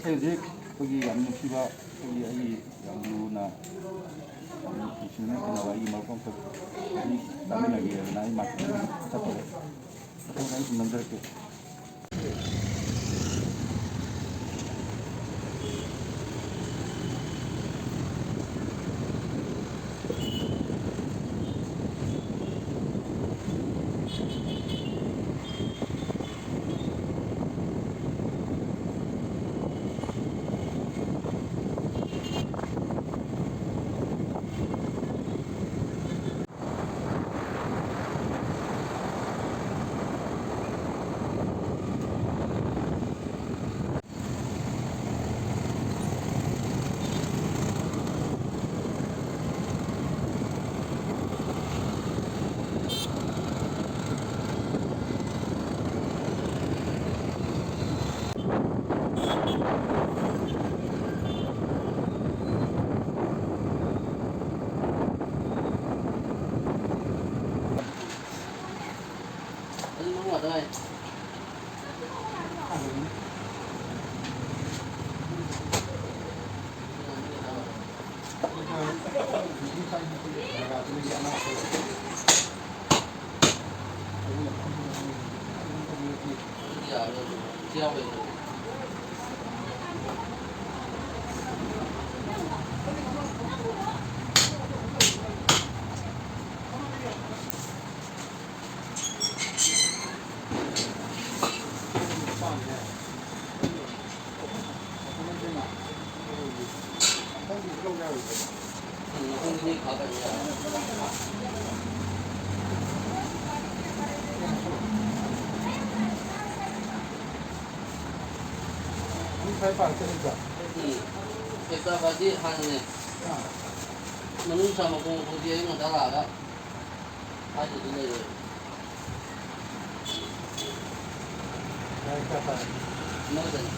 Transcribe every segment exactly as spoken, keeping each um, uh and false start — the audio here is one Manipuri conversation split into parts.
ꯍꯧꯖꯤꯛ ꯑꯩꯈꯣꯏꯒꯤ ꯌꯥꯝ ꯅꯨꯡꯁꯤꯕ, ꯑꯩꯈꯣꯏꯒꯤ, ꯑꯩꯒꯤ ꯌꯥꯝ ꯂꯨꯅ, ꯌꯥꯝ ꯅꯨꯡꯁꯤꯅ ꯇꯤꯟꯅꯕ ꯑꯩꯒꯤ ꯃꯔꯨꯞ ꯑꯃꯈꯛ ꯍꯧꯖꯤꯛ ꯆꯥꯃꯤꯟꯅꯒꯦꯗꯅ ꯑꯩ ꯃꯥꯔꯀꯦꯠꯇ ꯆꯠꯄꯗ ꯑꯩ ꯁꯨꯝ ꯅꯝꯖꯔꯛꯀꯦ꯫ ꯎꯝ꯫ ꯍꯦꯛꯇ ꯍꯥꯏꯗꯤ ꯍꯥꯟꯅꯅꯦ꯫ ꯑꯥ꯫ ꯃꯅꯨꯡ ꯆꯥꯝꯃ ꯈꯣꯡ ꯈꯣꯡꯗꯤ ꯑꯌꯨꯛ ꯉꯟꯇꯥ ꯂꯥꯛꯑꯒ ꯍꯥꯏꯗ꯭ꯔꯗꯤ ꯂꯩꯔꯣꯏ꯫ ꯌꯥꯔꯦ, ꯀꯌꯥ ꯇꯥꯔꯦ? ꯑꯃꯒꯗꯅꯤ꯫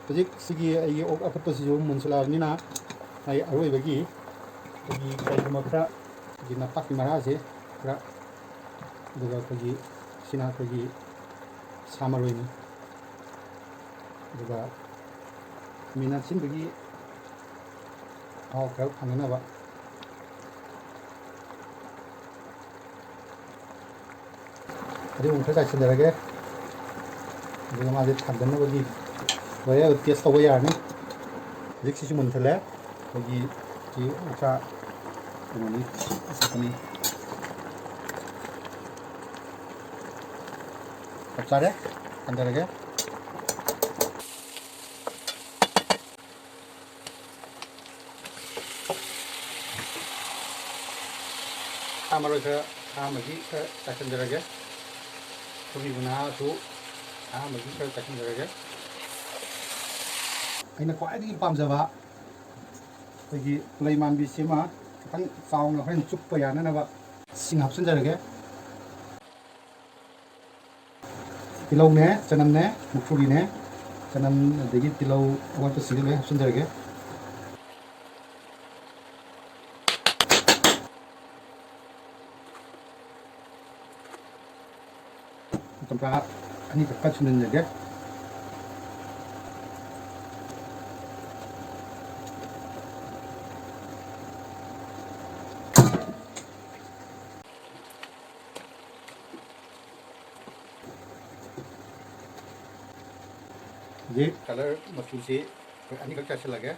ꯍꯧꯖꯤꯛ ꯁꯤꯒꯤ ꯑꯩꯒꯤ ꯑꯣꯛ ꯑꯐꯨꯠꯄꯁꯤꯁꯨ ꯃꯨꯟꯁꯤꯜꯂꯛꯑꯕꯅꯤꯅ, ꯑꯩ ꯑꯔꯣꯏꯕꯒꯤ ꯑꯩꯈꯣꯏꯒꯤ ꯀꯩꯒꯨꯝꯕ ꯈꯔ, ꯑꯩꯈꯣꯏꯒꯤ ꯅꯄꯥꯛꯄꯤ ꯃꯔꯥꯁꯦ ꯈꯔ, ꯑꯗꯨꯒ ꯑꯩꯈꯣꯏꯒꯤ, ꯁꯤꯅ ꯑꯩꯈꯣꯏꯒꯤ ꯁꯥ ꯃꯔꯣꯏꯅꯤ, ꯑꯗꯨꯒ ꯃꯤꯅꯠ ꯁꯤꯟꯕꯒꯤ ꯃꯍꯥꯎ ꯈꯔ ꯐꯪꯅꯅꯕ꯫ ꯑꯗꯨꯒꯨꯝꯕ ꯈꯔ ꯆꯥꯏꯁꯤꯟꯖꯔꯒꯦ꯫ ꯑꯗꯨꯒ ꯃꯥꯁꯦ ꯊꯥꯡꯗꯅꯕꯒꯤ ꯂꯣꯏꯔꯦ, ꯇꯦꯁ ꯇꯧꯕ ꯌꯥꯔꯅꯤ꯫ ꯍꯧꯖꯤꯛ ꯁꯤꯁꯨ ꯃꯨꯟꯊꯠꯂꯦ꯫ ꯑꯩꯈꯣꯏꯒꯤ ꯁꯤ ꯑꯣꯛꯁꯥ ꯀꯩꯅꯣꯅꯤ, ꯆꯠꯄꯅꯤ꯫ ꯆꯞ ꯆꯥꯔꯦ, ꯊꯥꯡꯗꯔꯒꯦ꯫ ꯁꯥ ꯃꯔꯣꯏ ꯈꯔ ꯑꯍꯥꯟꯕꯒꯤ ꯈꯔ ꯆꯥꯏꯁꯤꯟꯖꯔꯒꯦ꯫ ꯊꯨꯝꯒꯤ ꯃꯅꯥꯁꯨ ꯑꯍꯥꯟꯕꯒꯤ ꯈꯔ ꯆꯥꯏꯁꯤꯟꯖꯔꯒꯦ꯫ ꯑꯩꯅ ꯈ꯭ꯋꯥꯏꯗꯒꯤ ꯄꯥꯝꯖꯕ ꯑꯩꯈꯣꯏꯒꯤ ꯄꯨꯂꯩ ꯃꯥꯟꯕꯤꯁꯤꯃ ꯈꯤꯇꯪ ꯆꯥꯎꯅ ꯍꯣꯔꯦꯟ ꯆꯨꯞꯄ ꯌꯥꯅꯅꯕ ꯁꯤꯡ ꯍꯥꯞꯆꯤꯟꯖꯔꯒꯦ꯫ ꯇꯤꯜꯍꯧꯅꯦ, ꯆꯅꯝꯅꯦ, ꯃꯨꯛꯊ꯭ꯔꯨꯕꯤꯅꯦ, ꯆꯅꯝ ꯑꯗꯒꯤ ꯇꯤꯜꯍꯧ ꯑꯋꯥꯠꯄꯁꯤꯡꯗꯣ ꯂꯣꯏ ꯍꯥꯞꯆꯤꯟꯖꯔꯒꯦ꯫ ꯆꯝꯄ꯭ꯔꯥ ꯑꯅꯤꯈꯛ ꯀꯠ ꯁꯨꯝꯖꯤꯟꯖꯒꯦ꯫ ꯍꯧꯖꯤꯛ ꯀꯂꯔ ꯃꯆꯨꯁꯤ ꯑꯩꯈꯣꯏ ꯑꯅꯤꯈꯛ ꯆꯥꯏꯁꯤꯜꯂꯒꯦ꯫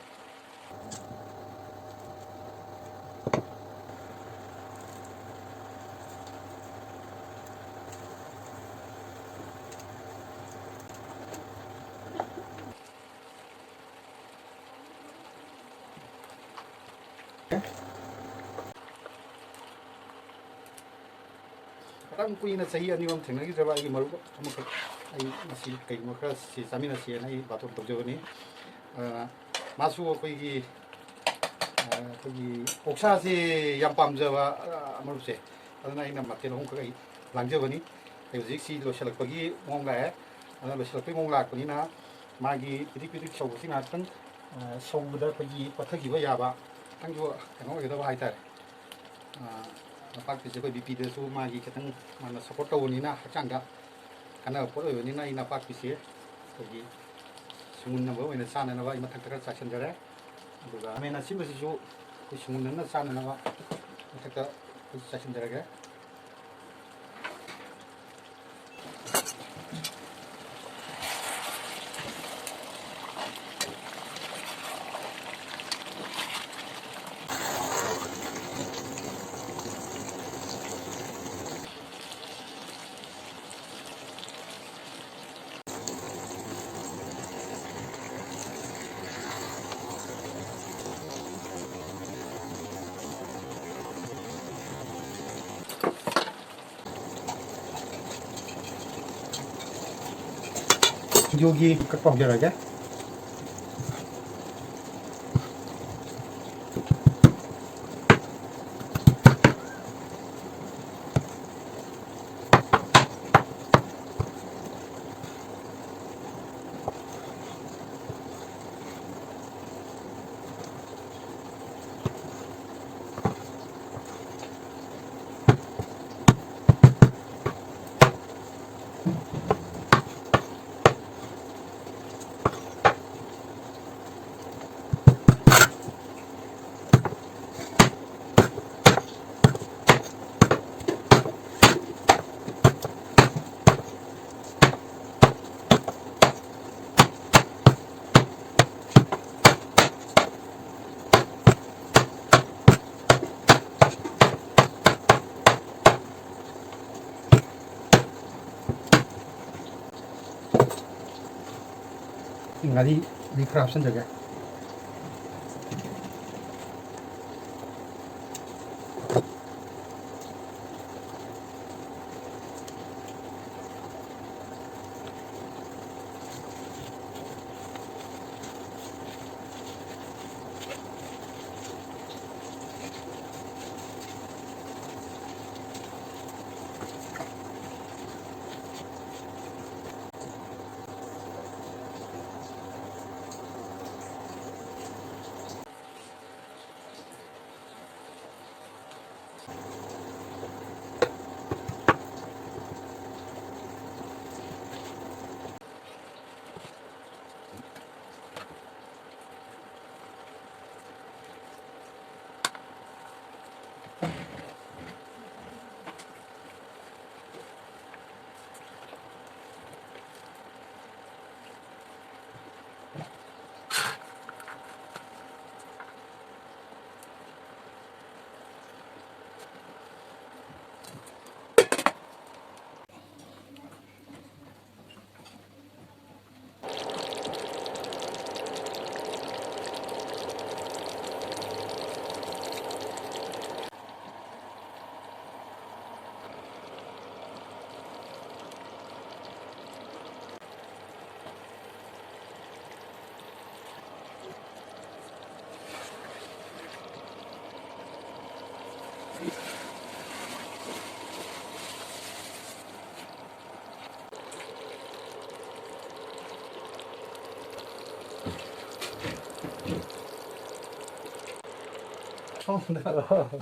ꯃꯇꯝ ꯀꯨꯏꯅ, ꯆꯍꯤ ꯑꯅꯤ ꯑꯍꯨꯝ ꯊꯦꯡꯅꯈꯤꯗ꯭ꯔꯕ ꯑꯩꯒꯤ ꯃꯔꯨꯞ ꯑꯃꯈꯛ, ꯑꯩ ꯉꯁꯤ ꯀꯩꯒꯨꯝꯕ ꯈꯔ ꯁꯤ ꯆꯥꯃꯤꯟꯅꯁꯦꯅ ꯑꯩ ꯕꯥꯇꯣꯟ ꯇꯧꯖꯕꯅꯤ꯫ ꯑ, ꯃꯥꯁꯨ ꯑꯩꯈꯣꯏꯒꯤ, ꯑ, ꯑꯩꯈꯣꯏꯒꯤ ꯑꯣꯛꯁꯥꯁꯦ ꯌꯥꯝ ꯄꯥꯝꯖꯕ, ꯑ, ꯃꯔꯨꯞꯁꯦ, ꯑꯗꯨꯅ ꯑꯩꯅ ꯃꯊꯦꯜ ꯑꯍꯨꯝꯈꯛ ꯑꯩ ꯂꯥꯡꯖꯕꯅꯤ꯫ ꯑꯩ ꯍꯧꯖꯤꯛ ꯁꯤ ꯂꯣꯏꯁꯤꯜꯂꯛꯄꯒꯤ ꯃꯑꯣꯡ ꯂꯥꯛꯑꯦ꯫ ꯑꯗꯨꯅ ꯂꯣꯏꯁꯤꯜꯂꯛꯄꯒꯤ ꯃꯑꯣꯡ ꯂꯥꯛꯄꯅꯤꯅ ꯃꯥꯒꯤ ꯄꯤꯗꯤꯛ ꯄꯤꯗꯤꯛ ꯁꯧꯕꯁꯤ ꯉꯥꯏꯍꯥꯛꯇꯪ, ꯑ, ꯁꯧꯕꯗ ꯑꯩꯈꯣꯏꯒꯤ ꯄꯠꯊꯈꯤꯕ ꯌꯥꯕ, ꯈꯤꯇꯪꯁꯨ ꯀꯩꯅꯣ ꯑꯣꯏꯒꯗꯕ ꯍꯥꯏꯇꯥꯔꯦ꯫ ꯑ, ꯅꯄꯥꯛꯄꯤꯁꯦ ꯑꯩꯈꯣꯏ ꯕꯤ ꯄꯤꯗꯁꯨ ꯃꯥꯒꯤ ꯈꯤꯇꯪ ꯃꯥꯅ ꯁꯞꯄꯣꯔꯠ ꯇꯧꯕꯅꯤꯅ, ꯍꯛꯆꯥꯡꯗ ꯀꯥꯟꯅꯕ ꯄꯣꯠ ꯑꯣꯏꯕꯅꯤꯅ, ꯑꯩ ꯅꯄꯥꯛꯄꯤꯁꯦ ꯑꯩꯈꯣꯏꯒꯤ ꯁꯨꯡꯎꯅꯕ ꯑꯣꯏꯅ ꯆꯥꯅꯅꯕ ꯑꯩ ꯃꯊꯛꯇ ꯈꯔ ꯆꯥꯏꯁꯤꯟꯖꯔꯦ꯫ ꯑꯗꯨꯒ ꯈꯥꯃꯦꯟ ꯑꯁꯤꯟꯕꯁꯤꯁꯨ ꯑꯩꯈꯣꯏ ꯁꯨꯡꯎꯅꯅ ꯆꯥꯅꯅꯕ ꯃꯊꯛꯇ ꯑꯩꯈꯣꯏ ꯆꯥꯏꯁꯤꯟꯖꯔꯒꯦ꯫ ꯁꯤꯡꯖꯨꯒꯤ ꯀꯛꯄ ꯍꯧꯖꯔꯒꯦ꯫ ꯉꯥꯔꯤ ꯈꯔ ꯍꯥꯞꯆꯤꯟꯖꯒꯦ꯫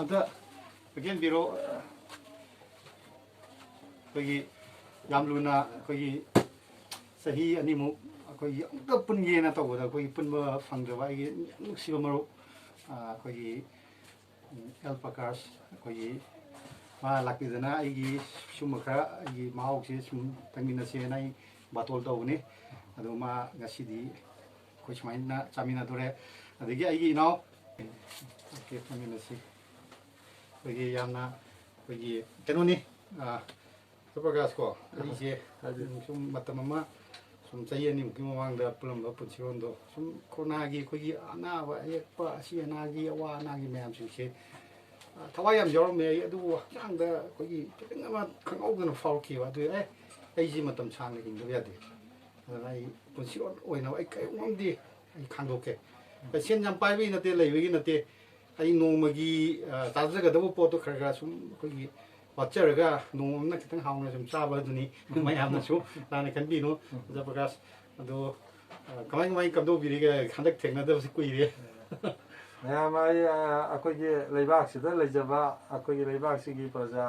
ꯑꯝꯇ ꯄꯦꯀꯦꯟꯕꯤꯔꯣ꯫ ꯑꯩꯈꯣꯏꯒꯤ ꯌꯥꯝ ꯂꯨꯅ ꯑꯩꯈꯣꯏꯒꯤ ꯆꯍꯤ ꯑꯅꯤꯃꯨꯛ ꯑꯩꯈꯣꯏꯒꯤ ꯑꯃꯨꯛꯇ ꯄꯨꯟꯒꯦꯅ ꯇꯧꯕꯗ ꯑꯩꯈꯣꯏꯒꯤ ꯄꯨꯟꯕ ꯐꯪꯗ꯭ꯔꯕ ꯑꯩꯒꯤ ꯌꯥꯝ ꯅꯨꯡꯁꯤꯕ ꯃꯔꯨꯞ, ꯑꯩꯈꯣꯏꯒꯤ ꯑꯦꯜ ꯄ꯭ꯔꯀꯥꯁ, ꯑꯩꯈꯣꯏꯒꯤ ꯃꯥ ꯂꯥꯛꯄꯤꯗꯅ ꯑꯩꯒꯤ ꯁꯨꯝꯕ ꯈꯔ ꯑꯩꯒꯤ ꯃꯍꯥꯎꯁꯦ ꯁꯨꯝ ꯇꯪꯃꯤꯟꯅꯁꯦꯅ ꯑꯩ ꯕꯥꯇꯣꯜ ꯇꯧꯕꯅꯤ꯫ ꯑꯗꯣ ꯃꯥ ꯉꯁꯤꯗꯤ ꯑꯩꯈꯣꯏ ꯁꯨꯃꯥꯏꯅ ꯆꯥꯃꯤꯟꯅꯗꯣꯔꯦ꯫ ꯑꯗꯒꯤ ꯑꯩꯒꯤ ꯏꯅꯥꯎ, ꯑꯣꯀꯦ, ꯐꯝꯃꯤꯟꯅꯁꯤ꯫ ꯑꯩꯈꯣꯏꯒꯤ ꯌꯥꯝꯅ ꯑꯩꯈꯣꯏꯒꯤ ꯀꯩꯅꯣꯅꯤ, ꯑꯥ, ꯁꯨꯄ꯭ꯔꯀꯥꯁ ꯀꯣ, ꯑꯩꯁꯦ ꯍꯥꯏꯕꯤꯌꯨ꯫ ꯁꯨꯝ ꯃꯇꯝ ꯑꯃ ꯁꯨꯝ ꯆꯍꯤ ꯑꯅꯤꯃꯨꯛꯀꯤ ꯃꯃꯥꯡꯗ ꯄꯨꯜꯂꯝꯕ ꯄꯨꯟꯁꯤꯔꯣꯟꯗꯣ ꯁꯨꯝ ꯀꯣꯔꯣꯅꯥꯒꯤ ꯑꯩꯈꯣꯏꯒꯤ ꯑꯅꯥꯕ ꯑꯌꯦꯛꯄ ꯑꯁꯤ ꯑꯅꯥꯒꯤ ꯑꯋꯥ ꯑꯅꯥꯒꯤ ꯃꯌꯥꯝꯁꯤꯡꯁꯦ, ꯑꯥ, ꯊꯋꯥꯏ ꯌꯥꯝ ꯌꯥꯎꯔꯝꯃꯦ ꯑꯩ꯫ ꯑꯗꯨꯕꯨ ꯍꯛꯆꯥꯡꯗ ꯑꯩꯈꯣꯏꯒꯤ ꯈꯤꯇꯪ ꯑꯃ ꯈꯪꯍꯧꯗꯅ ꯐꯥꯎꯔꯛꯈꯤꯕ꯫ ꯑꯗꯨ ꯑꯦ, ꯑꯩꯁꯤ ꯃꯇꯝ ꯁꯥꯡꯅ ꯍꯤꯡꯗꯕ ꯌꯥꯗꯦ꯫ ꯑꯗꯨꯅ ꯑꯩ ꯄꯨꯟꯁꯤ ꯑꯣꯏꯅ ꯑꯩ ꯀꯔꯤꯒꯨꯝꯕ ꯑꯃꯗꯤ ꯑꯩ ꯈꯥꯡꯗꯣꯛꯀꯦ꯫ ꯑꯩ ꯁꯦꯟ ꯌꯥꯝ ꯄꯥꯏꯕꯒꯤ ꯅꯠꯇꯦ, ꯂꯩꯕꯒꯤ ꯅꯠꯇꯦ꯫ ꯑꯩ ꯅꯣꯡꯃꯒꯤ, ꯑ, ꯆꯥꯖꯒꯗꯕ ꯄꯣꯠꯇꯣ ꯈꯔ ꯈꯔ ꯁꯨꯝ ꯑꯩꯈꯣꯏꯒꯤ ꯋꯥꯠꯆꯔꯒ ꯅꯣꯡꯃ ꯑꯃꯅ ꯈꯤꯇꯪ ꯍꯥꯎꯅ ꯁꯨꯝ ꯆꯥꯕ ꯑꯗꯨꯅꯤ꯫ ꯃꯌꯥꯝꯅꯁꯨ ꯂꯥꯟꯅ ꯈꯟꯕꯤꯅꯨ꯫ ꯖꯌꯄ꯭ꯔꯀꯥꯁ, ꯑꯗꯣ, ꯑ, ꯀꯃꯥꯏ ꯀꯃꯥꯏ ꯀꯝꯗꯧꯕꯤꯔꯤꯒꯦ? ꯍꯟꯗꯛ ꯊꯦꯡꯅꯗꯕꯁꯨ ꯀꯨꯏꯔꯦ꯫ ꯃꯌꯥꯝ ꯑꯩ, ꯑ, ꯑꯩꯈꯣꯏꯒꯤ ꯂꯩꯕꯥꯛꯁꯤꯗ ꯂꯩꯖꯕ, ꯑꯩꯈꯣꯏꯒꯤ ꯂꯩꯕꯥꯛꯁꯤꯒꯤ ꯄ꯭ꯔꯖꯥ,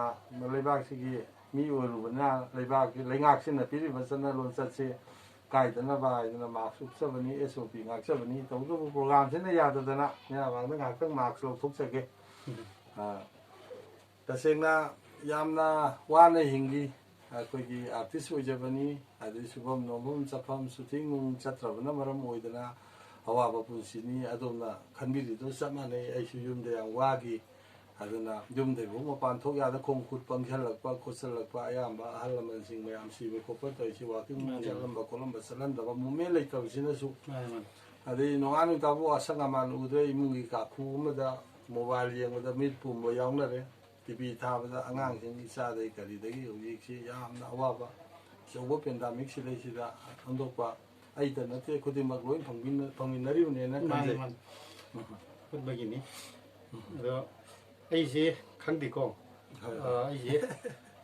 ꯂꯩꯕꯥꯛꯁꯤꯒꯤ ꯃꯤ ꯑꯣꯏꯔꯨꯕꯅ ꯂꯩꯕꯥꯛꯀꯤ, ꯂꯩꯉꯥꯛꯁꯤꯅ ꯄꯤꯔꯤꯕ ꯆꯠꯅ ꯂꯣꯟꯆꯠꯁꯤ ꯀꯥꯏꯗꯅꯕ ꯍꯥꯏꯗꯅ ꯃꯥꯛꯁ ꯎꯞꯆꯕꯅꯤ, ꯑꯦꯁ ꯑꯣ ꯄꯤ ꯉꯥꯛꯆꯕꯅꯤ꯫ ꯇꯧꯕꯇꯕꯨ ꯄ꯭ꯔꯣꯒ꯭ꯔꯥꯝꯁꯤꯅ ꯌꯥꯗꯗꯅ ꯃꯌꯥꯝ ꯃꯥꯡꯗ ꯉꯥꯏꯍꯥꯛꯇꯪ ꯃꯥꯛꯁ ꯂꯧꯊꯣꯛꯆꯒꯦ꯫ ꯑ, ꯇꯁꯦꯡꯅ ꯌꯥꯝꯅ ꯋꯥꯅ ꯍꯤꯡꯂꯤ꯫ ꯑꯩꯈꯣꯏꯒꯤ ꯑꯥꯔꯇꯤꯁ ꯑꯣꯏꯖꯕꯅꯤ, ꯑꯗꯩ ꯁꯨꯐꯝ ꯅꯣꯝꯐꯝ ꯆꯠꯐꯝ ꯁꯨꯇꯤꯡ ꯅꯨꯡ ꯆꯠꯇ꯭ꯔꯕꯅ ꯃꯔꯝ ꯑꯣꯏꯗꯅ ꯑꯋꯥꯕ ꯄꯨꯟꯁꯤꯅꯤ꯫ ꯑꯗꯣꯝꯅ ꯈꯟꯕꯤꯔꯤꯗꯨ ꯆꯞ ꯃꯥꯟꯅꯩ꯫ ꯑꯩꯁꯨ ꯌꯨꯝꯗ ꯌꯥꯝ ꯋꯥꯈꯤ꯫ ꯑꯗꯨꯅ ꯌꯨꯝꯗꯒꯤꯐꯥꯎ ꯃꯄꯥꯟ ꯊꯣꯛ ꯌꯥꯗ, ꯈꯣꯡ ꯈꯨꯠ ꯄꯪꯁꯜꯂꯛꯄ ꯈꯣꯠꯆꯜꯂꯛꯄ, ꯑꯌꯥꯝꯕ ꯑꯍꯜ ꯂꯃꯟꯁꯤꯡ ꯃꯌꯥꯝ ꯁꯤꯕ ꯈꯣꯠꯄ ꯇꯧꯔꯤꯁꯤ, ꯋꯥꯀꯤꯡ ꯃꯥꯅꯦ꯫ ꯆꯠꯂꯝꯕ ꯈꯣꯠꯂꯝꯕ ꯆꯠꯍꯟꯗꯕ, ꯃꯨꯞꯃꯦꯟ ꯂꯩꯇꯕꯁꯤꯅꯁꯨ꯫ ꯃꯥꯅꯦ, ꯃꯥꯅꯦ꯫ ꯑꯗꯩ ꯅꯣꯡꯉꯥꯟ ꯅꯨꯃꯤꯠ ꯇꯥꯕꯨ ꯑꯁꯪ ꯑꯃꯥꯟ ꯎꯗ꯭ꯔꯦ, ꯏꯃꯨꯡꯒꯤ ꯀꯥꯈꯨ ꯑꯃꯗ ꯃꯣꯕꯥꯏꯜ ꯌꯦꯡꯕꯗ ꯃꯤꯠ ꯄꯨꯝꯕ ꯌꯥꯎꯅꯔꯦ꯫ ꯇꯤ ꯚꯤ ꯊꯥꯕꯗ ꯑꯉꯥꯡꯁꯤꯡ ꯏꯆꯥꯗꯒꯤ ꯀꯔꯤꯗꯒꯤ ꯍꯧꯖꯤꯛꯁꯤ ꯌꯥꯝꯅ ꯑꯋꯥꯕ ꯑꯆꯧꯕ ꯄꯦꯟꯗꯥꯃꯤꯛꯁꯤꯗꯩꯁꯤꯗ ꯊꯣꯟꯗꯣꯛꯄ ꯑꯩꯗ ꯅꯠꯇꯦ, ꯈꯨꯗꯤꯡꯃꯛ ꯂꯣꯏ ꯐꯪꯃꯤꯟꯅ-, ꯐꯪꯃꯤꯟꯅꯔꯤꯕꯅꯦꯅ ꯃꯥꯅꯤ, ꯈꯟꯖꯩ꯫ ꯃꯥꯅꯤ꯫ ꯎꯝ꯫ ꯄꯨꯟꯕꯒꯤꯅꯤ꯫ ꯎꯝ꯫ ꯑꯗꯣ ꯑꯩꯁꯦ ꯈꯪꯗꯦꯀꯣ꯫ ꯍꯣꯏ, ꯑ, ꯍꯣꯏ꯫ ꯑꯩꯁꯦ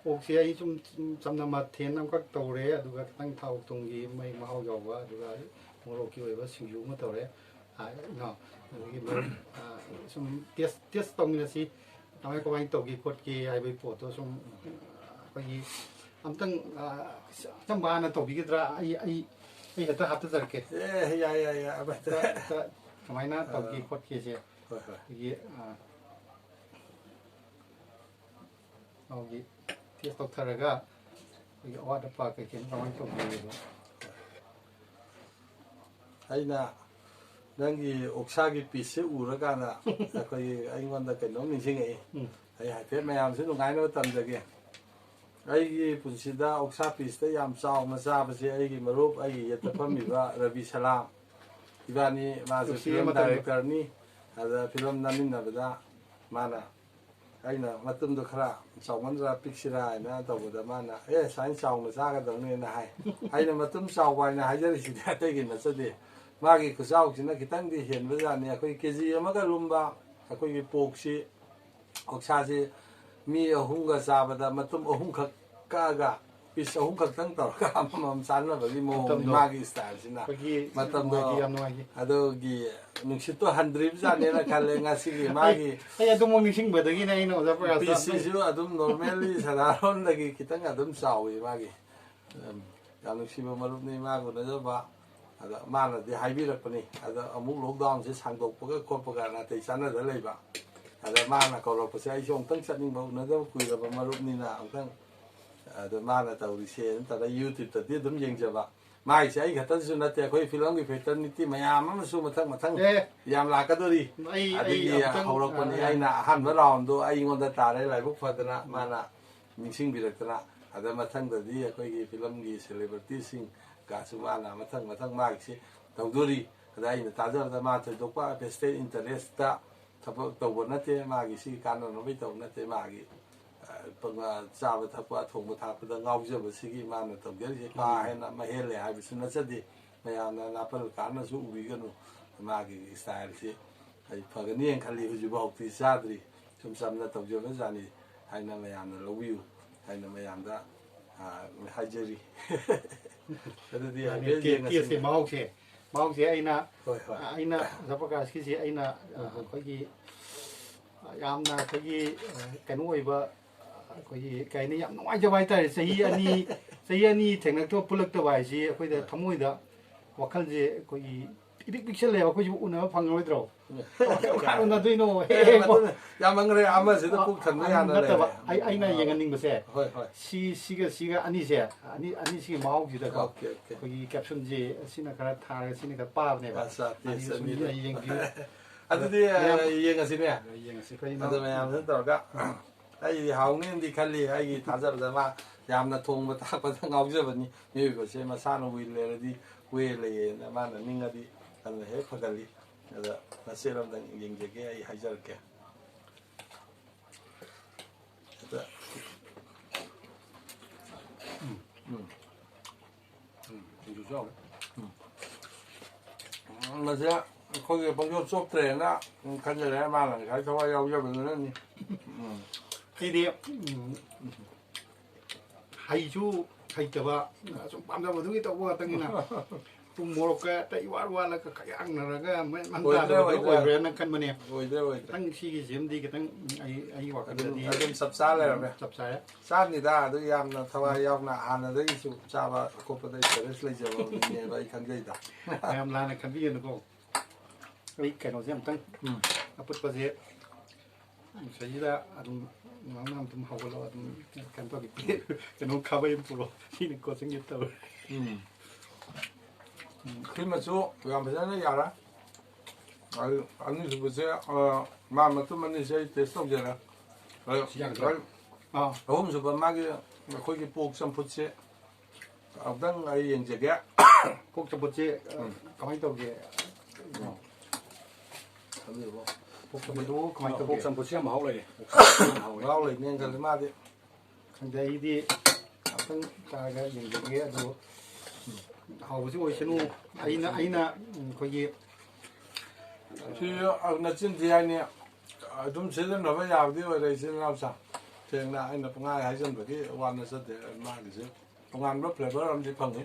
ꯑꯣꯛꯁꯦ ꯑꯩ ꯁꯨꯝ ꯆꯝꯅ ꯃꯊꯦꯜ ꯑꯃꯈꯛ ꯇꯧꯔꯦ, ꯑꯗꯨꯒ ꯈꯤꯇꯪ ꯊꯥꯎ ꯊꯨꯝꯒꯤ ꯃꯩ ꯃꯍꯥꯎ ꯌꯥꯎꯕ, ꯑꯗꯨꯒ ꯃꯣꯔꯣꯛꯀꯤ ꯑꯣꯏꯕ ꯁꯤꯡꯖꯨ ꯑꯃ ꯇꯧꯔꯦ꯫ ꯑꯥ, ꯏꯅꯥꯎ, ꯑꯗꯒꯤ ꯃꯔꯨꯞ, ꯑꯥ, ꯁꯨꯝ ꯇꯦꯁ ꯇꯦꯁ ꯇꯧꯃꯤꯟꯅꯁꯤ꯫ ꯀꯃꯥꯏ ꯀꯃꯥꯏꯅ ꯇꯧꯒꯦ ꯈꯣꯠꯀꯦ ꯍꯥꯏꯕꯒꯤ ꯄꯣꯠꯇꯣ ꯁꯨꯝ ꯑꯩꯈꯣꯏꯒꯤ ꯑꯝꯇꯪ, ꯑꯥ, ꯑꯆꯝꯕ ꯍꯥꯟꯅ ꯇꯧꯕꯤꯒꯗ꯭ꯔꯥ? ꯑꯩ ꯑꯩ ꯑꯩ ꯍꯦꯛꯇ ꯍꯥꯞꯇꯖꯔꯛꯀꯦ꯫ ꯑꯦ, ꯌꯥꯏ, ꯌꯥꯏ, ꯌꯥꯏ, ꯑꯃ ꯍꯦꯛꯇ꯫ ꯍꯦꯛꯇ ꯀꯃꯥꯏꯅ ꯇꯧꯒꯦ ꯑꯥ, ꯈꯣꯠꯀꯦꯁꯦ꯫ ꯍꯣꯏ, ꯍꯣꯏ꯫ ꯑꯩꯈꯣꯏꯒꯤ, ꯑꯥ, ꯅꯥꯎꯒꯤ ꯇꯦꯁ ꯇꯧꯊꯔꯒ ꯑꯩꯈꯣꯏꯒꯤ ꯑꯋꯥꯠ ꯑꯄꯥ ꯀꯩꯀꯩꯅꯣ ꯀꯃꯥꯏꯅ ꯇꯧꯒꯦ ꯍꯥꯏꯕꯗꯣ꯫ ꯑꯩꯅ ꯅꯪꯒꯤ ꯑꯣꯛꯁꯥꯒꯤ ꯄꯤꯁꯁꯦ ꯎꯔꯀꯥꯟꯗ ꯑꯩꯈꯣꯏꯒꯤ ꯑꯩꯉꯣꯟꯗ ꯀꯩꯅꯣꯝ ꯅꯤꯡꯁꯤꯡꯉꯛꯏ꯫ ꯎꯝ꯫ ꯑꯩ ꯍꯥꯏꯐꯦꯠ ꯃꯌꯥꯝꯁꯨ ꯅꯨꯡꯉꯥꯏꯅꯕ ꯇꯝꯖꯒꯦ꯫ ꯑꯩꯒꯤ ꯄꯨꯟꯁꯤꯗ ꯑꯣꯛꯁꯥ ꯄꯤꯁꯇ ꯌꯥꯝ ꯆꯥꯎꯅ ꯆꯥꯕꯁꯦ ꯑꯩꯒꯤ ꯃꯔꯨꯞ, ꯑꯩꯒꯤ ꯌꯦꯠꯇ ꯐꯝꯃꯤꯕ ꯔꯕꯤ ꯁꯂꯥꯝ ꯏꯕꯥꯅꯤ, ꯃꯥꯁꯨ ꯅꯨꯡꯁꯤꯌꯦ ꯐꯤꯂꯝ ꯃꯇꯝꯗꯣ꯫ ꯗꯥꯏꯔꯦꯛꯇꯔꯅꯤ꯫ ꯑꯗ ꯐꯤꯂꯝ ꯅꯝꯃꯤꯟꯅꯕꯗ ꯃꯥꯅ, ꯑꯩꯅ ꯃꯇꯨꯝꯗꯣ ꯈꯔ ꯆꯥꯎꯃꯟꯗ꯭ꯔꯥ ꯄꯤꯛꯁꯤꯔꯥ ꯍꯥꯏꯅ ꯇꯧꯕꯗ ꯃꯥꯅ, "ꯑꯦ, ꯁꯨꯃꯥꯏꯅ ꯆꯥꯎꯅ ꯆꯥꯒꯗꯧꯅꯦꯅ" ꯍꯥꯏ꯫ ꯑꯩꯅ ꯃꯇꯨꯝ ꯆꯥꯎꯕ ꯍꯥꯏꯅ ꯍꯥꯏꯖꯔꯤꯁꯤꯗꯤ ꯑꯇꯩꯒꯤ ꯅꯠꯆꯗꯦ꯫ ꯃꯥꯒꯤ ꯈꯨꯆꯥꯎꯁꯤꯅ ꯈꯤꯇꯪꯗꯤ ꯍꯦꯟꯕꯖꯥꯠꯅꯤ꯫ ꯑꯩꯈꯣꯏ ꯀꯦ ꯖꯤ ꯑꯃꯒ ꯂꯨꯝꯕ ꯑꯩꯈꯣꯏꯒꯤ ꯄꯣꯛꯁꯤ, ꯑꯣꯛꯁꯥꯁꯤ ꯃꯤ ꯑꯍꯨꯝꯒ ꯆꯥꯕꯗ ꯃꯇꯨꯝ ꯑꯍꯨꯝꯈꯛ ꯀꯛꯑꯒ ꯄꯤꯁ ꯑꯍꯨꯝ ꯈꯛꯇꯪ ꯇꯧꯔꯒ ꯑꯃꯃꯝ ꯆꯥꯅꯕꯒꯤ ꯃꯑꯣꯡꯅꯤ ꯃꯇꯝꯗꯣ꯫ ꯃꯥꯒꯤ ꯏꯁꯇꯥꯏꯜꯁꯤꯅ꯫ ꯑꯩꯈꯣꯏꯒꯤ ꯃꯇꯝꯗꯣ ꯅꯨꯡꯉꯥꯏꯈꯤ, ꯌꯥꯝ ꯅꯨꯡꯉꯥꯏꯈꯤ꯫ ꯑꯗꯨꯒꯤ ꯅꯨꯡꯁꯤꯠꯇꯣ ꯍꯟꯗ꯭ꯔꯤꯕꯖꯥꯠꯅꯦꯅ ꯈꯜꯂꯦ ꯉꯁꯤꯒꯤ ꯑꯩ, ꯃꯥꯒꯤ ꯑꯩ ꯑꯗꯨꯃꯛ ꯅꯤꯡꯁꯤꯡꯕꯗꯒꯤꯅꯦ ꯑꯩꯅ ꯑꯣꯖꯥ ꯄ꯭ꯔꯀꯥꯁꯇ ꯄꯤꯁꯁꯤꯁꯨ ꯑꯗꯨꯝ ꯅꯣꯔꯃꯦꯜꯂꯤ ꯁꯥꯗꯥꯔꯣꯟꯗꯒꯤ ꯈꯤꯇꯪ ꯑꯗꯨꯝ ꯆꯥꯎꯋꯤ ꯃꯥꯒꯤ꯫ ꯎꯝ, ꯌꯥꯝ ꯅꯨꯡꯁꯤꯕ ꯃꯔꯨꯞꯅꯤ ꯃꯥꯒ ꯎꯅꯖꯕ꯫ ꯑꯗ ꯃꯥꯅꯗꯤ ꯍꯥꯏꯕꯤꯔꯛꯄꯅꯤ, ꯑꯗ ꯑꯃꯨꯛ ꯂꯣꯛꯗꯥꯎꯟꯁꯦ ꯁꯥꯡꯗꯣꯛꯄꯒ ꯈꯣꯠꯄꯒ ꯅꯥꯇꯩ ꯆꯥꯅꯗ ꯂꯩꯕ꯫ ꯑꯗ ꯃꯥꯅ ꯀꯧꯔꯛꯄꯁꯦ ꯑꯩꯁꯨ ꯑꯃꯨꯛꯇꯪ ꯆꯠꯅꯤꯡꯕ, ꯎꯅꯗꯕ ꯀꯨꯏꯔꯕ ꯃꯔꯨꯞꯅꯤꯅ ꯑꯃꯨꯛꯇꯪ꯫ ꯑꯗ ꯃꯥꯅ ꯇꯧꯔꯤꯁꯦ ꯅꯠꯇ꯭ꯔꯒ YouTubeꯇꯗꯤ ꯑꯗꯨꯝ ꯌꯦꯡꯖꯕ꯫ ꯃꯥꯏꯁꯦ ꯑꯩ ꯈꯛꯇꯁꯨ ꯅꯠꯇꯦ, ꯑꯩꯈꯣꯏ ꯐꯤꯂꯝꯒꯤ ꯐꯦꯇꯔꯅꯤꯇꯤ ꯃꯌꯥꯝ ꯑꯃꯁꯨ ꯃꯊꯪ ꯃꯊꯪ ꯑꯦ, ꯌꯥꯝ ꯂꯥꯛꯀꯗꯣꯔꯤ꯫ ꯑꯩ, ꯑꯩ ꯑꯗꯒꯤ ꯑꯃꯨꯛꯇꯪ, ꯍꯧꯔꯛꯄꯅꯤ꯫ ꯑ, ꯑꯩꯅ ꯑꯍꯥꯟꯕ ꯔꯥꯎꯟꯗꯣ ꯑꯩꯉꯣꯟꯗ ꯇꯥꯔꯦ, ꯂꯥꯏꯕꯛ ꯐꯗꯅ ꯃꯥꯅ ꯅꯤꯡꯁꯤꯡꯕꯤꯔꯛꯇꯅ꯫ ꯑꯗ ꯃꯊꯪꯗꯗꯤ ꯑꯩꯈꯣꯏꯒꯤ ꯐꯤꯂꯝꯒꯤ ꯁꯦꯂꯦꯕ꯭ꯔꯤꯇꯤꯁꯤꯡꯒꯁꯨ ꯃꯥꯅ ꯃꯊꯪ ꯃꯊꯪ ꯃꯥꯒꯤꯁꯤ ꯇꯧꯗꯣꯔꯤ꯫ ꯑꯗ ꯑꯩꯅ ꯇꯥꯖꯕꯗ ꯃꯥ ꯊꯣꯏꯗꯣꯛꯄ vested interestꯇ ꯊꯕꯛ ꯇꯧꯕ ꯅꯠꯇꯦ, ꯃꯥꯒꯤ ꯁꯤꯒꯤ ꯀꯥꯟꯅꯅꯕꯒꯤ ꯇꯧꯕ ꯅꯠꯇꯦ, ꯃꯥꯒꯤ, ꯑ, ꯄ-, ꯆꯥꯕ ꯊꯛꯄ, ꯊꯣꯡꯕ ꯊꯥꯛꯄꯗ ꯉꯥꯎꯖꯕꯁꯤꯒꯤ ꯃꯥꯅ ꯇꯧꯖꯔꯤꯁꯦ ꯀꯥ ꯍꯦꯟꯅ ꯃꯍꯦꯜꯂꯦ ꯍꯥꯏꯕꯁꯨ ꯅꯠꯆꯗꯦ꯫ ꯃꯌꯥꯝꯅ ꯅꯥꯄꯜ ꯀꯥꯅꯁꯨ ꯎꯕꯤꯒꯅꯨ꯫ ꯃꯥꯒꯤ ꯏꯁꯇꯥꯏꯜꯁꯤ ꯑꯩ ꯐꯒꯅꯤ ꯍꯥꯏꯅ ꯈꯜꯂꯤ꯫ ꯍꯧꯖꯤꯛꯐꯥꯎꯗꯤ ꯆꯥꯗ꯭ꯔꯤ꯫ ꯁꯨꯝ ꯆꯝꯅ ꯇꯧꯖꯕ ꯖꯥꯠꯅꯤ ꯍꯥꯏꯅ ꯃꯌꯥꯝꯅ ꯂꯧꯕꯤꯌꯨ ꯍꯥꯏꯅ ꯃꯌꯥꯝꯗ, ꯑ, ꯍꯥꯏꯖꯔꯤ꯫ ꯑꯗꯨꯗꯤ ꯃꯥꯅꯤ, ꯍꯥꯏꯐꯦꯠ ꯇꯦ-, ꯌꯦꯡꯉꯁꯤ꯫ ꯇꯦꯁꯁꯦ ꯃꯍꯥꯎꯁꯦ ꯃꯍꯥꯎꯁꯦ ꯑꯩꯅ ꯍꯣꯏ ꯍꯣꯏ ꯑꯩꯅ ꯖꯐꯔ ꯀꯥꯁꯀꯤꯁꯦ ꯑꯩꯅ ꯑꯩꯈꯣꯏꯒꯤ ꯌꯥꯝꯅ ꯑꯩꯈꯣꯏꯒꯤ ꯀꯩꯅꯣ ꯑꯣꯏꯕ, ꯑꯩꯈꯣꯏꯒꯤ ꯀꯩ ꯍꯥꯏꯅꯤ, ꯌꯥꯝ ꯅꯨꯡꯉꯥꯏꯖꯕ ꯍꯥꯏꯇꯥꯔꯦ꯫ ꯆꯍꯤ ꯑꯅꯤ ꯆꯍꯤ ꯑꯅꯤ ꯊꯦꯡꯅꯛꯇꯕ ꯄꯨꯜꯂꯛꯇꯕ ꯍꯥꯏꯁꯤ ꯑꯩꯈꯣꯏꯗ ꯊꯃꯣꯏꯗ ꯋꯥꯈꯜꯁꯦ ꯑꯩꯈꯣꯏꯒꯤ ꯏꯄꯤꯛ ꯄꯤꯛꯁꯜꯂꯦꯕ꯫ ꯑꯩꯈꯣꯏꯁꯤꯕꯨ ꯎꯅꯕ ꯐꯪꯉꯔꯣꯏꯗ꯭ꯔꯣ? ꯀꯃꯥꯏꯅ ꯎꯅꯗꯣꯏꯅꯣ? ꯍꯦꯛ ꯍꯦꯛ ꯑꯗꯨꯅ ꯌꯥꯝꯃꯟꯈ꯭ꯔꯦ꯫ ꯑꯃꯁꯤꯗ ꯄꯨꯛ ꯊꯟꯕ ꯌꯥꯅ ꯅꯠꯇꯕ ꯂꯩꯔꯦ꯫ ꯑꯩ ꯑꯩꯅ ꯌꯦꯡꯍꯟꯅꯤꯡꯕꯁꯦ ꯍꯣꯏ ꯍꯣꯏ ꯁꯤ ꯁꯤꯒ ꯁꯤꯒ ꯑꯅꯤꯁꯦ ꯑꯅꯤ ꯑꯅꯤꯁꯤꯒꯤ ꯃꯍꯥꯎꯁꯤꯗꯀꯣ ꯑꯣꯀꯦ ꯑꯣꯀꯦ ꯑꯩꯈꯣꯏꯒꯤ ꯀꯦꯞꯁꯨꯟꯁꯦ ꯁꯤꯅ ꯈꯔ ꯊꯥꯔꯒ ꯁꯤꯅ ꯈꯔ ꯄꯥꯕꯅꯦꯕ꯫ ꯑꯠꯆꯥ, ꯑꯅꯤꯁꯤ ꯇꯦꯁ ꯁꯨꯝ ꯑꯅꯤꯗꯣ꯫ ꯌꯦꯡꯕꯤꯌꯨ꯫ ꯑꯗꯨꯗꯤ ꯃꯌꯥꯝ ꯌꯦꯡꯉꯁꯤꯅꯦ꯫ ꯌꯦꯡꯉꯁꯤ ꯑꯩꯈꯣꯏ ꯑꯗꯨ ꯃꯌꯥꯝꯁꯤꯅ ꯇꯧꯔꯒ ꯑꯩꯗꯤ ꯍꯥꯎꯅꯤꯅꯗꯤ ꯈꯜꯂꯤ꯫ ꯑꯩꯒꯤ ꯊꯥꯖꯕꯗ ꯃꯥ ꯌꯥꯝꯅ ꯊꯣꯡꯕ ꯊꯥꯛꯄꯗ ꯉꯥꯎꯖꯕꯅꯤ꯫ ꯃꯤꯑꯣꯏꯕꯁꯦ ꯃꯁꯥꯅ ꯋꯤꯜ ꯂꯩꯔꯗꯤ ꯋꯦ ꯂꯩꯌꯦꯅ ꯃꯥꯅ ꯅꯤꯡꯉꯗꯤ ꯑꯗꯨꯅ ꯍꯦꯛ ꯐꯒꯜꯂꯤ꯫ ꯑꯗ ꯃꯆꯦꯠ ꯑꯝꯇꯪ ꯌꯦꯡꯖꯒꯦ, ꯑꯩ ꯍꯥꯏꯖꯔꯛꯀꯦ꯫ ꯑꯗ ꯎꯝ, ꯁꯤꯡꯖꯨꯁꯨ ꯍꯥꯎꯋꯦ꯫ ꯃꯁꯦ ꯑꯩꯈꯣꯏꯒꯤ ꯄꯪꯆꯣꯞ ꯆꯣꯞꯇ꯭ꯔꯦꯅ ꯈꯟꯖꯔꯦ꯫ ꯃꯥꯅ ꯉꯁꯥꯏ ꯊꯋꯥꯏ ꯌꯥꯎꯖꯕꯗꯨꯅꯅꯤ꯫ ꯎꯝ꯫ ꯑꯩꯗꯤ ꯎꯝ, ꯍꯩꯁꯨ ꯍꯩꯇꯕ, ꯁꯨꯝ ꯄꯥꯝꯖꯕꯗꯨꯒꯤ ꯇꯧꯕ ꯉꯥꯛꯇꯅꯤꯅ ꯊꯨꯝ ꯃꯣꯔꯣꯛꯀ ꯑꯇꯩ ꯏꯋꯥꯠ ꯋꯥꯠꯂꯒ ꯈꯌꯥꯡꯅꯔꯒ ꯃꯩ ꯃꯟ ꯑꯣꯏꯗ꯭ꯔꯦ, ꯇꯥꯗꯕꯗꯣ ꯑꯣꯏꯗ꯭ꯔꯦ꯫ ꯑꯣꯏꯕ꯭ꯔꯥꯅ ꯈꯟꯕꯅꯦ꯫ ꯑꯣꯏꯗ꯭ꯔꯦ ꯑꯣꯏꯗ꯭ꯔꯦ꯫ ꯈꯤꯇꯪ ꯁꯤꯒꯤ ꯁꯤꯝꯗꯤ ꯈꯤꯇꯪ ꯑꯩ ꯑꯩꯒꯤ ꯑꯗꯨꯝ ꯋꯥꯈꯜꯗꯗꯤ ꯑꯗꯨꯝ ꯆꯞ ꯆꯥ ꯂꯩꯔꯝꯃꯦ꯫ ꯆꯞ ꯆꯥꯔꯦ꯫ ꯆꯥꯅꯤꯗ ꯑꯗꯨ ꯌꯥꯝꯅ ꯊꯋꯥꯏ ꯌꯥꯎꯅ ꯍꯥꯟꯅꯗꯒꯤꯁꯨ ꯆꯥꯕ ꯈꯣꯠꯄꯗ ꯏꯟꯇꯔꯦꯁ ꯂꯩꯖꯕ ꯃꯤꯅꯦꯕ ꯑꯩ ꯈꯪꯖꯩꯗ꯫ ꯃꯌꯥꯝ ꯂꯥꯟꯅ ꯈꯟꯕꯤꯒꯅꯨꯀꯣ꯫ ꯑꯩ ꯀꯩꯅꯣꯁꯦ ꯑꯝꯇꯪ ꯎꯝ꯫ ꯑꯐꯨꯠꯄꯁꯦ ꯁꯤꯗꯩꯁꯤꯗ ꯑꯗꯨꯝ ꯉꯥꯡꯅ ꯑꯗꯨꯝ ꯍꯧꯒꯠꯂꯣ, ꯑꯗꯨꯝ ꯀꯩꯅꯣ ꯇꯧꯒꯦ, ꯀꯩꯅꯣ ꯈꯥꯕꯩ ꯑꯃ ꯄꯨꯔꯛꯑꯣ, ꯁꯤꯅ ꯀꯣꯆꯤꯡꯁꯦ ꯇꯧꯔꯦ꯫ ꯎꯝ꯫ ꯎꯝ, ꯁꯤꯃꯁꯨ ꯌꯥꯝ ꯐꯖꯅ ꯌꯥꯔꯦ꯫ ꯑꯗꯨ ꯑꯅꯤꯁꯨꯕꯁꯦ, ꯑ, ꯃꯥ ꯃꯇꯨꯝ ꯑꯅꯤꯁꯦ ꯑꯩ ꯇꯦꯁ ꯇꯧꯖꯔꯦ꯫ ꯑꯗꯨ ꯁꯤ ꯌꯥꯝ ꯐꯖꯅ꯫ ꯑꯥ, ꯑꯍꯨꯝꯁꯨꯕ ꯃꯥꯒꯤ ꯑꯩꯈꯣꯏꯒꯤ ꯄꯣꯛ ꯆꯝꯐꯨꯠꯁꯦ ꯑꯃꯨꯛꯇꯪ ꯑꯩ ꯌꯦꯡꯖꯒꯦ꯫ ꯄꯣꯛ ꯆꯝꯐꯨꯠꯁꯦ ꯑ, ꯀꯃꯥꯏꯅ ꯇꯧꯒꯦ? ꯑꯗꯨꯕꯨ ꯄꯣꯛ ꯆꯝꯐꯨꯠꯇꯨ ꯀꯃꯥꯏꯅ ꯄꯣꯛ ꯇꯧꯒꯦ? ꯆꯝꯐꯨꯠꯁꯦ ꯌꯥꯝ ꯃꯍꯥꯎ ꯂꯩꯔꯦ꯫ ꯄꯣꯛ ꯆꯝꯐꯨꯠꯁꯦ ꯌꯥꯝ ꯍꯥꯎꯋꯦ꯫ ꯃꯍꯥꯎ ꯂꯩꯅꯦꯅ ꯈꯜꯂꯤ ꯃꯥꯗꯤ꯫ ꯈꯪꯗꯦ, ꯑꯩꯗꯤ ꯑꯝꯇꯪ ꯆꯥꯔꯒ ꯌꯦꯡꯖꯒꯦ꯫ ꯑꯗꯣ ꯍꯥꯎꯕꯁꯨ ꯑꯣꯏꯁꯅꯨ꯫ ꯑꯩꯅ ꯑꯩꯅ ꯎꯝ, ꯑꯩꯈꯣꯏꯒꯤ ꯁꯤ ꯅꯆꯤꯟ ꯊꯤ ꯍꯥꯏꯅꯤ꯫ ꯑꯗꯨꯝ ꯁꯤꯖꯤꯟꯅꯕ ꯌꯥꯕꯗꯤ ꯑꯣꯏꯔꯦ ꯏꯆꯤꯟ ꯏꯅꯥꯎꯁꯥ꯫ ꯁꯦꯡꯅ ꯑꯩꯅ ꯄꯨꯡꯍꯥꯏ ꯍꯥꯏꯖꯟꯕꯒꯤ ꯋꯥ ꯅꯠꯆꯗꯦ꯫ ꯃꯥꯒꯤꯁꯦ ꯇꯣꯉꯥꯟꯕ ꯐ꯭ꯂꯦꯕꯔ ꯑꯃꯗꯤ ꯐꯪꯉꯤ꯫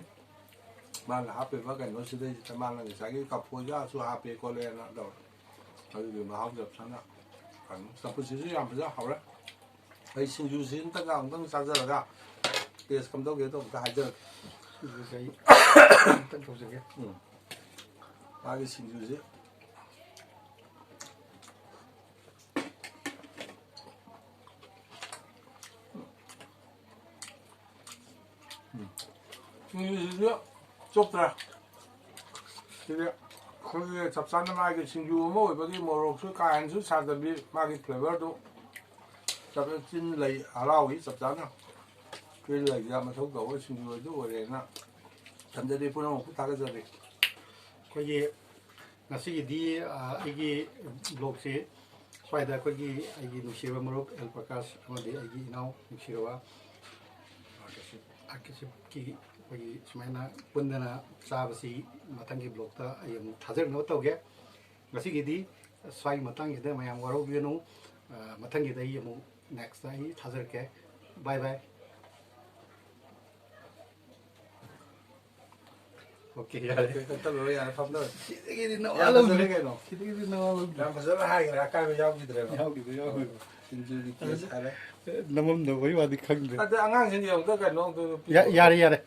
ꯃꯥꯅ ꯍꯥꯞꯄꯤꯕ ꯀꯩꯅꯣꯁꯤꯗꯩꯁꯤꯗ ꯃꯥꯅ ꯉꯁꯥꯏꯒꯤ ꯀꯐꯣꯏꯒꯁꯨ ꯍꯥꯞꯄꯦ ꯈꯣꯠꯂꯦꯅ ꯇꯧꯔꯦ꯫ ꯑꯗꯨꯒꯤ ꯃꯍꯥꯎ ꯆꯞ ꯆꯥꯅ ꯐꯪꯉꯤ꯫ ꯆꯝꯐꯨꯠꯁꯤꯁꯨ ꯌꯥꯝ ꯐꯖꯅ ꯍꯥꯎꯔꯦ꯫ ꯑꯩ ꯁꯤꯡꯖꯨꯁꯤ ꯑꯝꯇꯪꯒ ꯑꯃꯨꯛꯇꯪ ꯆꯥꯖꯔꯒ ꯇꯦꯁ ꯀꯝꯗꯧꯒꯦ ꯇꯧꯕꯗ ꯍꯥꯏꯖꯔꯛꯀꯦ꯫ ꯁꯤꯡꯖꯨꯁꯦ ꯑꯩ ꯑꯝꯇꯪ ꯇꯧꯖꯒꯦ꯫ ꯎꯝ꯫ ꯃꯥꯒꯤ ꯁꯤꯡꯖꯨꯁꯤ꯫ ꯎꯝ꯫ ꯁꯤꯡꯖꯨꯁꯤꯁꯨ ꯆꯣꯞꯇ꯭ꯔꯦ꯫ ꯁꯤꯗꯤ ꯑꯩꯈꯣꯏꯒꯤ ꯆꯞ ꯆꯥꯅ ꯃꯥꯒꯤ ꯁꯤꯡꯖꯨ ꯑꯃ ꯑꯣꯏꯕꯒꯤ ꯃꯣꯔꯣꯛꯁꯨ ꯀꯥ ꯍꯦꯟꯅꯁꯨ ꯁꯥꯗꯕꯤ ꯃꯥꯒꯤ ꯐ꯭ꯂꯦꯕꯔꯗꯨ ꯆꯞ ꯆꯤꯟ ꯂꯩ ꯍꯔꯥꯎꯏ ꯆꯞ ꯆꯥꯅ꯫ ꯆꯤꯟ ꯂꯩꯁꯤꯗ ꯃꯊꯧ ꯇꯧꯕ ꯁꯤꯡꯖꯨ ꯑꯗꯨ ꯑꯣꯏꯔꯦꯅ ꯊꯝꯖꯔꯤ ꯄꯨꯝꯅꯃꯛꯄꯨ ꯊꯥꯒꯠꯆꯔꯤ꯫ ꯑꯩꯈꯣꯏꯒꯤ ꯉꯁꯤꯒꯤꯗꯤ, ꯑ, ꯑꯩꯒꯤ ꯕ꯭ꯂꯣꯒꯁꯤ ꯁ꯭ꯋꯥꯏꯗ ꯑꯩꯈꯣꯏꯒꯤ ꯑꯩꯒꯤ ꯅꯨꯡꯁꯤꯔꯕ ꯃꯔꯨꯞ ꯑꯦꯜ ꯄ꯭ꯔꯀꯥꯁ ꯑꯃꯗꯤ ꯑꯩꯒꯤ ꯏꯅꯥꯎ ꯅꯨꯡꯁꯤꯔꯕ ꯑꯥꯔꯀꯦꯁꯤꯞꯀꯤ ꯑꯩꯈꯣꯏꯒꯤ ꯁꯨꯃꯥꯏꯅ ꯄꯨꯟꯗꯅ ꯆꯥꯕꯁꯤ ꯃꯊꯪꯒꯤ ꯕ꯭ꯂꯣꯛꯇ ꯑꯩ ꯑꯃꯨꯛ ꯊꯥꯖꯔꯛꯅꯕ ꯇꯧꯒꯦ꯫ ꯉꯁꯤꯒꯤꯗꯤ ꯁ꯭ꯋꯥꯏꯒꯤ ꯃꯇꯥꯡꯁꯤꯗ ꯃꯌꯥꯝ ꯋꯥꯔꯧꯕꯤꯒꯅꯨ꯫ ꯑ, ꯃꯊꯪꯒꯤꯗ ꯑꯩ ꯑꯃꯨꯛ ꯅꯦꯛꯁꯇ ꯑꯩ ꯊꯥꯖꯔꯛꯀꯦ꯫ ꯕꯥꯏ ꯕꯥꯏ꯫ ꯑꯣꯀꯦ, ꯌꯥꯔꯦ꯫ ꯑꯣꯀꯦ, ꯀꯠꯇꯠꯂꯨꯔꯣ, ꯌꯥꯔꯦ, ꯐꯝꯗꯔꯣ꯫ ꯁꯤꯗꯒꯤꯗꯤ ꯌꯥꯝ ꯅꯋꯥ ꯂꯧꯗ꯭ꯔꯦ꯫ ꯐꯖꯔꯦ ꯀꯩꯅꯣ꯫ ꯁꯤꯗꯒꯤꯗꯤ ꯅꯋꯥ ꯂꯧꯗ꯭ꯔꯦ꯫ ꯌꯥꯝ ꯐꯖꯅ ꯍꯥꯏꯈ꯭ꯔꯦ, ꯑꯀꯥꯏꯕ ꯌꯥꯎꯈꯤꯗ꯭ꯔꯦꯕ꯫ ꯌꯥꯎꯈꯤꯗ꯭ꯔꯦ, ꯌꯥꯎꯈꯤꯗ꯭ꯔꯦ꯫ ꯁꯤꯡꯖꯨꯒꯤ ꯇꯦꯁ ꯍꯥꯏꯔꯦ꯫ ꯅꯃꯝꯗꯕꯒꯤ ꯋꯥꯗꯤ ꯈꯪꯗ꯭ꯔꯦ꯫ ꯑꯗ ꯑꯉꯥꯡꯁꯤꯡ ꯌꯦꯡꯉꯨꯗ ꯀꯩꯅꯣ ꯑꯝꯇ ꯄꯤꯌꯨ꯫ ꯌꯥ-, ꯌꯥꯔꯦ, ꯌꯥꯔꯦ꯫